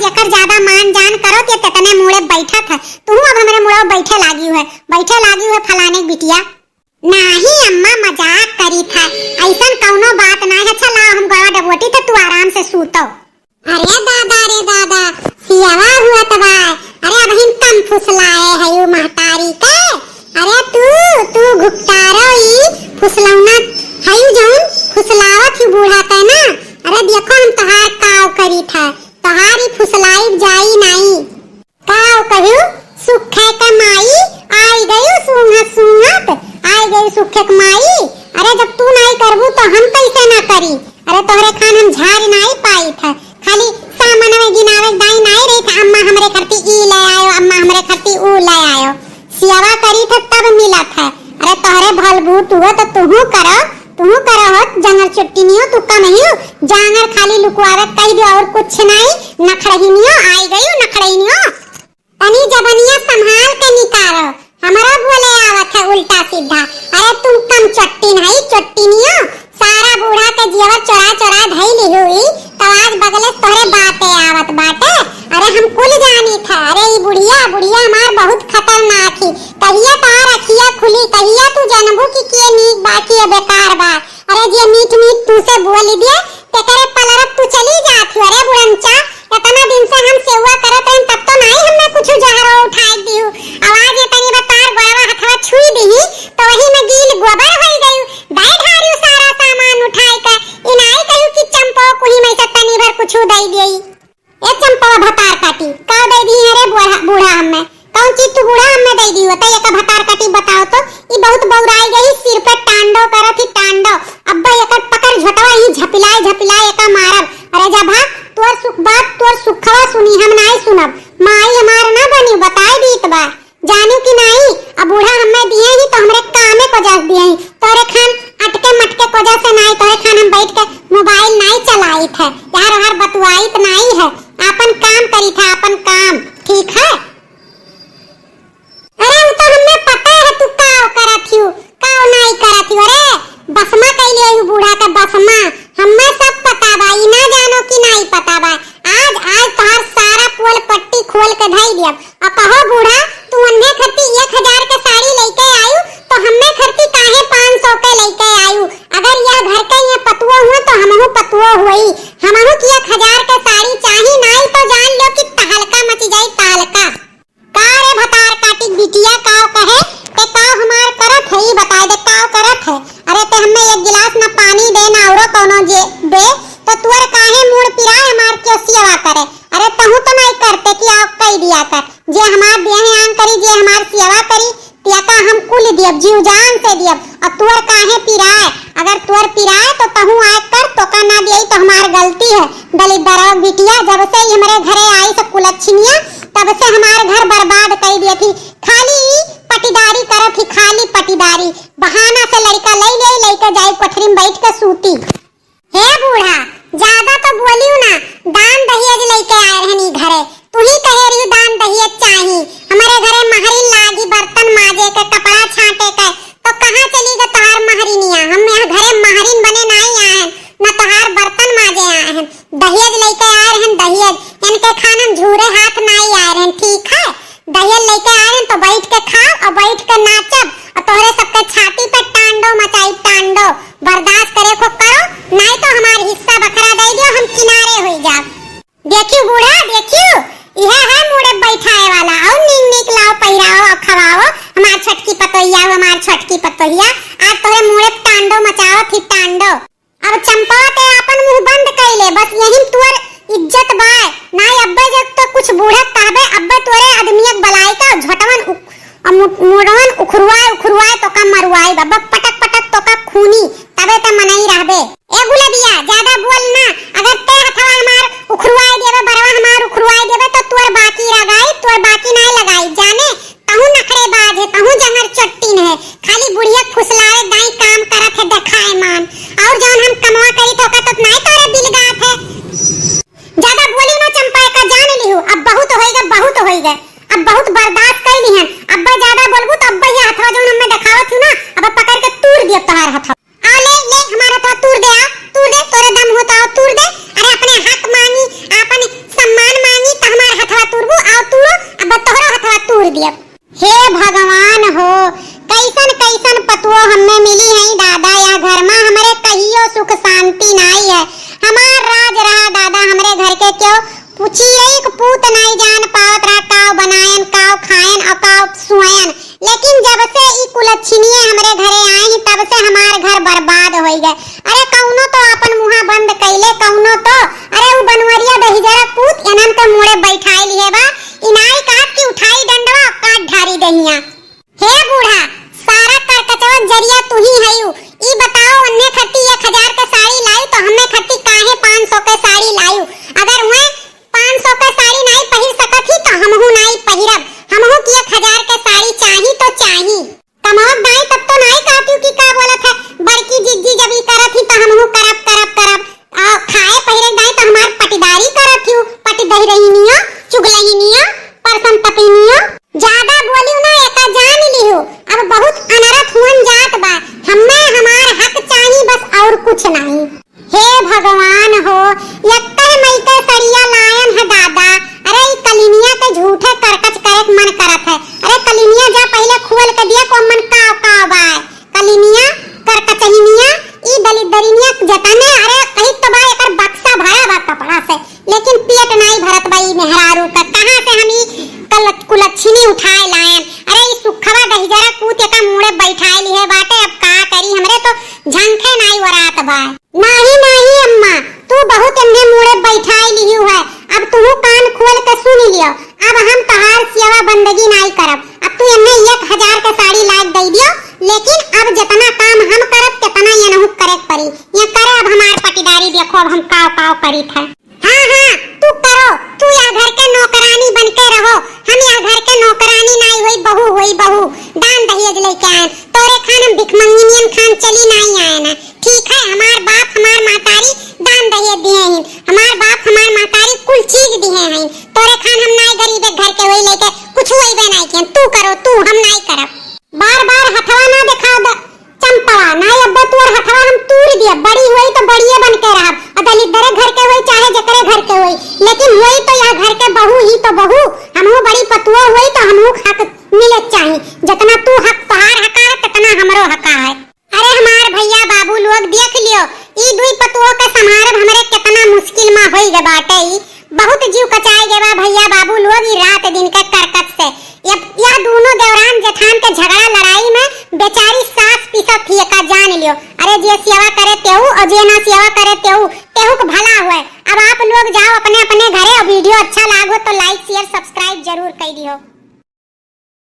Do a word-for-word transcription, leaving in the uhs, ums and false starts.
एकर ज्यादा मान जान करो, ते तेतने मुड़े बैठत है। तुहू अब हमरे मुड़े बैठे लागी है, बैठे लागी है फलाने के बिटिया। नाही अम्मा, मजाक करी था, ऐसन कौनो बात ना है। अच्छा लाओ, हम गवा डबोटी थे, तू आराम से सूतो। अरे दादा रे दादा, सियावा हुआ तबा। अरे अब हम कम फुसलाए है यू महतारी के। अरे तू, तू घुपटारो ई फुसलौना है यू जौन फुसलावत ही बूढ़ा के ना। अरे देखो हम तोहार काव करी था, तोहार ई फुसलाई जाई नाई। काव कहियो, सुखे के माई, आई गयू सूंघत सूंघत, आई गयू सुखे के माई। अरे जब तू नाई करबू तो हम कैसे ना करी? अरे तोहरे खान हम झाड़ नाई पाई था, खाली सामान में गिनावे दाई नाई रही था, अम्मा हमरे खरती ई ले आयो, अम्मा हमरे खरती ऊ ले आयो। सियावा करी था तब मिला था। अरे तोहरे भलबूत हुआ तो तुहू करो, तुहू करो हो, जंगर चुट्टी नियो, तू कम ही हो, जांगर खाली लुकवावे कह दियो और कुछ नाई, नखड़ही नियो, आई गयू नखड़ही नियो। तनी जबनिया संभाल के निकालो, हमरा बोले आवत है उल्टा सीधा। अरे तुम कम चट्टी नहीं, चट्टी नियो, सारा बूढ़ा के जियवर चोरा चोरा धई ली हुई, तो आज बगले से तोहरे बाते आवत बाटे। अरे हम कुल जानी था, अरे ई बुढ़िया, बुढ़िया हमार बहुत खतरनाक ही। कहिया तोहार अखिया खुली, कहिया तू जनबू कि के नीक बा, के बेकार बा। अरे जे मीठ मीठ तू से बोल दिए, तेकरे पलरत तू चली जात हो। अरे बुढ़नचा, इतना दिन से हम सेवा करत रहन, तब तो नाई हमें कुछ जहरो उठाए दिहु। आवाज ये तनी बतार गोड़वा हथवा छुई दिही, तो वही में गील गोबर होई गयू। दाई ढारियो सारा सामान उठाए के, इनाई कहू कि चंपो कुही में से तनी भर कुछ दे दिए। ए चंपवा भतार काटी, का दे दी है रे बूढ़ा, बूढ़ा हमें? कौन चीज तू बूढ़ा हमें दे दी? बताइए का भतार काटी बताओ तो। ई बहुत बौराई गई, सिर पे टांडो करत ही टांडो। अब्बा एकर पकड़ झोटवा ही झपिलाए झपिलाए एका मारब। अरे जा भाग, तोर सुख बात, तोर सुखवा सुनी हम नाई सुनब। माई हमार ना बनी, बताए दीत बा। जानू कि नाई, अब बूढ़ा हमें दिए ही तो हमरे कामे को जस दिए ही। तोरे खान अटके मटके को जस नाई, तोरे खान हम बैठ के मोबाइल नाई चलाइत है, यार ओहर बतुआइत नाई है, आपन काम करी था, आपन काम, ठीक है? अरे उ तो हमें पता है तू काव करत हियो, काव नाई करत हियो। अरे बसमा कैले यू बूढ़ा का बसमा, हमें सब पता बा, ई ना जानो कि नाई पता बा। आज, आज तोहार सारा पोल पट्टी खोल के धई दियब। आ कहो बूढ़ा, तू उन्हें खरती एक हजार के साड़ी लेके आयु, तो हमें खरती काहे पाँच सौ के लेके आयु? अगर यह घर के ये पतुओ हुए तो हमहू पतुओ हुई, हमहू की एक हजार के साड़ी चाही, नाई तो जान लो कि तहलका मची जाई, तहलका। का रे भतार काटी बिटिया, काव कहे, ते काव हमार करत है, ई बताए दे, काव करत है? अरे ते हमें एक गिलास ना पानी दे, ना औरो कौनो जे दे, तो तुअर काहे मूड़ पिराए हमार क्यों सेवा करे? अरे तहू तो नहीं करते कि आओ कह दिया कर, जे हमार देह आन करी, जे हमार सेवा करी, तिया का हम कुल दियब, जीव जान से दियब। और तुअर काहे पिराए? अगर तुअर पिराए तो तहू आए कर, तोका ना दियई तो हमार गलती है। दलिद्दरवा बिटिया, जब से ई हमरे घरे आई सब कुलच्छिनिया, तब से हमार घर बर्बाद कई दिए थी। खाली ई पटीदारी करत ही, खाली पटीदारी। बहाना से लड़का लई ले, लइके जाई कोठरी में बैठ के सूती। हे बूढ़ा, ज्यादा तो बोलियो ना, दान दहेज लेके आए रहनी घरे, तू ही कहे रही दान दहेज चाही, हमारे घरे महरिन लागी, बर्तन माजे के, कपड़ा छांटे के, तो कहाँ चली गए तोहार महरिनिया? हम यहाँ घरे महरिन बने नाई आए हैं, न तोहार बर्तन माजे आए हैं, दहेज लेके आए रहन दहेज, इनके खानन झूरे हाथ नाई आए रहन, ठीक है? दहेज लेके आए हैं तो बैठ के खाओ और बैठ के नाचब और तोहरे सबके छाती पे टांडो मचाई, टांडो। बर्दाश्त करे को करो, नाई तो हमार हिस्सा बखरा दे दियो, हम किनारे होई जाब। देखियो बूढ़ा, देखियो, यह है मुड़े बैठाए वाला। और नीक नीक लाओ, पहिराओ और खवाओ, हमार छोटकी पतोहिया हो, हमार छोटकी पतोहिया। आज तोहरे मुड़े टांडो मचाओ थी, टांडो। अब चंपवा ते आपन मुंह बंद कइले, बस यही तुअर इज्जत बाय। नाई अब्बे जब तो कुछ बूढ़े कहबे, अब्बे तोरे आदमियक बलाई का झोटवन उख-, अ मु-, मुड़वन उखरुआए, उखरुआए तोका मरुआई, अब्बे पटक पटक तोका खूनी, तबे ते मनई रहबे। ए गुलबिया, ज्यादा बोल ना, अगर ते हथवा हमार उखरुआए देबे, बरवा हमार उखरुआए देबे, तो तोर बाकी रगाई, तोर बाकी नाई लगाई, जाने? तहू नखरेबाज है, तहू जंगर चट्टिन है, खाली बुढ़िया फुसलावे दाई काम करत है देखाए मान। और जौन हम कमवा करी तो ओका तो नाई तोरे बिलगात है। ज्यादा बोली ना चंपा, का जान लिहू, अब बहुत होइगा, बहुत होइगा, अब बहुत बर्दाश्त कर लिहन। अब ज्यादा बोलबू तो अब ये हथवा जौन हमें देखावत हूँ ना, अब पकड़ के तूर दियब तोहार हथवा। आ ले, ले, हमार हथवा तूर दे, आ, तूर दे, तोरे दम हो तो आ, तूर दे। अरे, अपने हक मांगी, अपन सम्मान मांगी, हे भगवान हो, कइसन कइसन पतुओ हम्मे मिली हईं दादा, यह घर मा हमरे कहियो सुख शांति नाई है। हमार राज रहा दादा, हमरे घर के केउ पुछियई क पूत नाई जान पावत रहा, काव बनायन, काव खायन अउर काव सुहयन। लेकिन जब से ई कुलच्छिनिये हमरे घरे आए ही, तब से हमार घर बर्बाद होइ गए। अरे कउनो तो आपन मुँहा बंद कइले, कउनो तो, अरे उ बनवरिया दहिजरा पूत एनन के मुड़े बैठाइ लिहे बा, इनाई कहत कि उठाई डंडवा काट ढारी दहिया। हे बूढ़ा, सारा करकचवा जरिया तुही हयू। ई बताओ, अन्ने खट्टी एक हजार के साड़ी लायू तो हम्मे खट्टी काहे पाँच सौ के साड़ी लायू? अगर हुए पाँच सौ के साड़ी नाई पहिर सकत ही तो हमहू नाई पहिरब। हमहू की एक हजार के साड़ी चाही तो चाही। कमावत दाई तब तो नाई कहतियू कि का बोलत है, बड़की जिज्जी जब ई करत ही तो हमहू करब, करब, करब। आ, खाए पहिरे दाई तो हमार पटीदारी करत हियू, पटीदहिरहिनिया, चुगलहिनिया, परसन पतिनिया। ज्यादा बोलियू ना, एका जान लिहू, अब बहुत अनरथ हुअन जात बा। हम्मे हमार हक चाही बस, अउर कुछ नाई। हे भगवान हो, यक्कर मई के सड़िया लायन है दादा। अरे ई कलिनिया के झूठे करकच करे के मन करत है। अरे कलिनिया जा पहिले खोल के दिया को मन काव काव बा। कलिनिया, करकचहिनिया, ई दलिदरिनिया जतने, अरे कही तो बा एकर बक्सा भरा बा कपड़ा से, लेकिन पेट नाई भरत बा ई मेहरारू का। कहाँ से हम ई कल-, कुलच्छिनी उठाए लायन? अरे ई सुखवा दहिजरा पूत एका मुड़े बैठाए लिहे बाटे, अब का करी, हमरे तो झंखे नाई वरात बा। नाही, नाही अम्मा, तू बहुत एन्हे मुड़े बैठाए लिहू है। अब तुहू कान खोल के सुन लियो, अब हम तोहार सेवा बंदगी नाई करब। अब तू एन्हे एक हजार के साड़ी लायक दे दियो, लेकिन अब जितना काम हम करब, तितना एनहू करे के पड़ी। ये करे अब हमार पटीदारी, देखो अब हम काव काव करीत है। हाँ, हाँ, तू करो, तू यह घर के नौकरानी बन के रहो, हम यह घर के नौकरानी नाई होई, बहू होई, बहू। दान दहेज लेके आए, तोरे खान हम भिखमंगिनियन खान चली नाई आए ना। ठीक है, हमार बाप, हमार महतारी दान दहेज दिहे हैं, हमार बाप, हमार महतारी कुल चीज दिहे हैं। तोरे खान हम नाई गरीबे घर के होई लेके कुछ होइबे नाई किहन। तू करो, तू, हम नाई करब। बार बार हथवा ना दिखाओ द-, चंपवा, नाई अब्बे तोर हथवा हम तूर दिए। बड़ी होई तो बड़िए बन के रहब, और दलिद्दरे घर के होई चाहे जेकरे घर के होई, लेकिन होई तो यह घर के बहू ही तो बहू। हमहू बड़ी पतुआ होई तो हमहू हक मिले चाही, जितना तू हक, तोहार हका है, तितना हमरो हका है। अरे हमार भइया बाबू लोग देख लियो, ई दुई पतुओ के संभारब हमरे कितना मुश्किल मा होई गे बाटे। ई बहुत जीव कचाए गे बा भइया बाबू लोग, ई रात दिन के करकच से। यह, यह दूनो देवरान जेठान के झगड़ा लड़ाई में बेचारी सास पिसत ही, एका जान लियो। अरे जे सेवा करे तेहू और जे ना सेवा करे तेहू, तेहू के भला होए। अब आप लोग जाओ अपने अपने घरे और video अच्छा लागो तो like, share, subscribe जरूर कई दियो।